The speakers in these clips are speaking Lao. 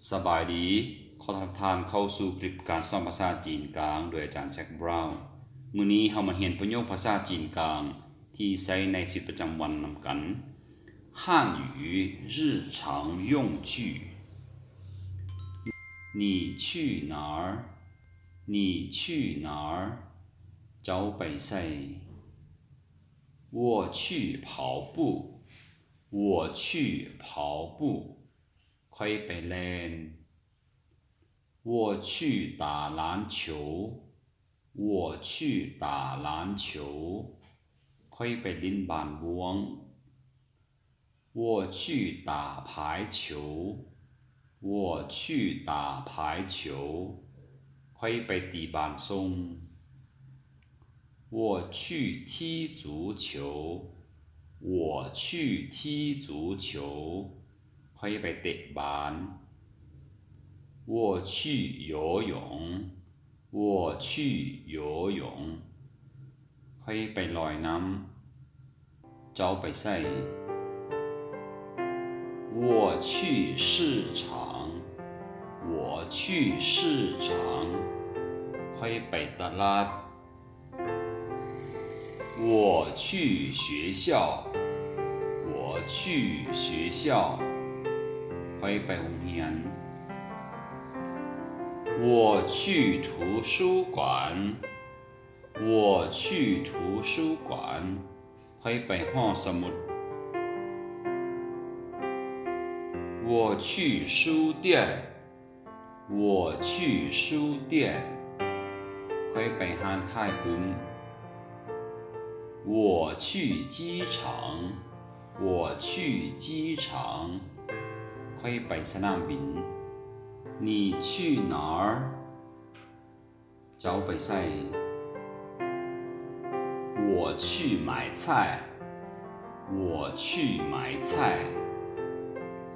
ສະບາຍດີ, ຂໍຕ້ອນຮັບທ່ານເຂົ້າສູ່ຄລິບການສອນພາສາຈີນກາງໂດຍອາຈານແຈັກບຣາວ. ມື້ນີ້ເຮົາມາຮຽນປະໂຫຍກພາສາຈີນກາງທີ່ໃຊ້ໃນຊີວິດປະຈຳວັນນຳກັນ. 汉语日常用句. 你去哪儿? 你去哪儿? ເຈົ້າໄປໃສ? 我去跑步. 我去跑步. ຂ້ອຍໄປແລ່ນ. 我去打篮球. 我去打篮球. ຂ້ອຍໄປຫຼິ້ນບານບ້ວງ. 我去打排球. 我去打排球. ຂ້ອຍໄປຕີບານສົ້ມ. 我去踢足球. 我去踢足球. ຂ້ອຍໄປເຕະບານ. 我去游泳. 我去游泳. ຂ້ອຍໄປລອຍນ້ຳ. ເຈົ້າໄປໃສ? 我去市场. 我去市场. ຂ້ອຍໄປຕະຫຼາດ. 我去学校. 我去学校. ຂ້ອຍໄປໂຮງຮຽນ. 我去图书馆. 我去图书馆. ຂ້ອຍໄປຫໍສະໝຸດ. 我去书店. 我去书店. ຂ້ອຍໄປຮ້ານຂາຍປຶ້ມ. 我去机场. 我去机场. ຂ້ອຍໄປສະໜາມບິນ. 你去哪儿? ເຈົ້າໄປໃສ? 我去买菜. 我去买菜.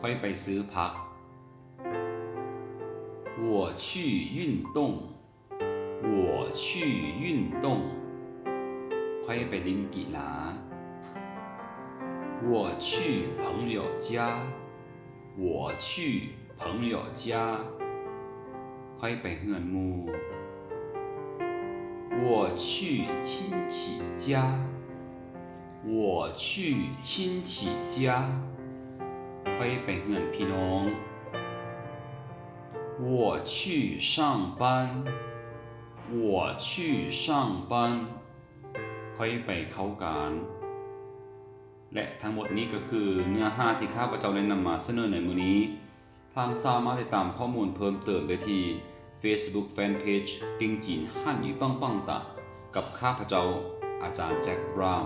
ຂ້ອຍໄປຊື້ຜັກ. 我去运动. 我去运动. ຂ້ອຍໄປຫຼິ້ນກິລາ. 我去朋友家. 我去朋友家. ຂ້ອຍໄປເຮືອນໝູ່. 我去亲戚家. 我去亲戚家. ຂ້ອຍໄປເຮືອນພີ່ນ້ອງ. 我去上班. 我去上班. ຂ້ອຍໄປເຂົ້າການ. ແລະ ທັງໝົດນີ້ກໍຄືເນື້ອຫາທີ່ຂ້າພະເຈົ້າໄດ້ນຳມາສະເໜີໃນມື້ນີ້. ທ່ານສາມາດຕິດຕາມຂໍ້ມູນເພີ່ມເຕີມໄດ້ທີ່ Facebook Fanpage ເກັ່ງຈີນ 汉语棒棒糖 ກັບຂ້າພະເຈົ້າ ອາຈານແຈັກບຣາວ.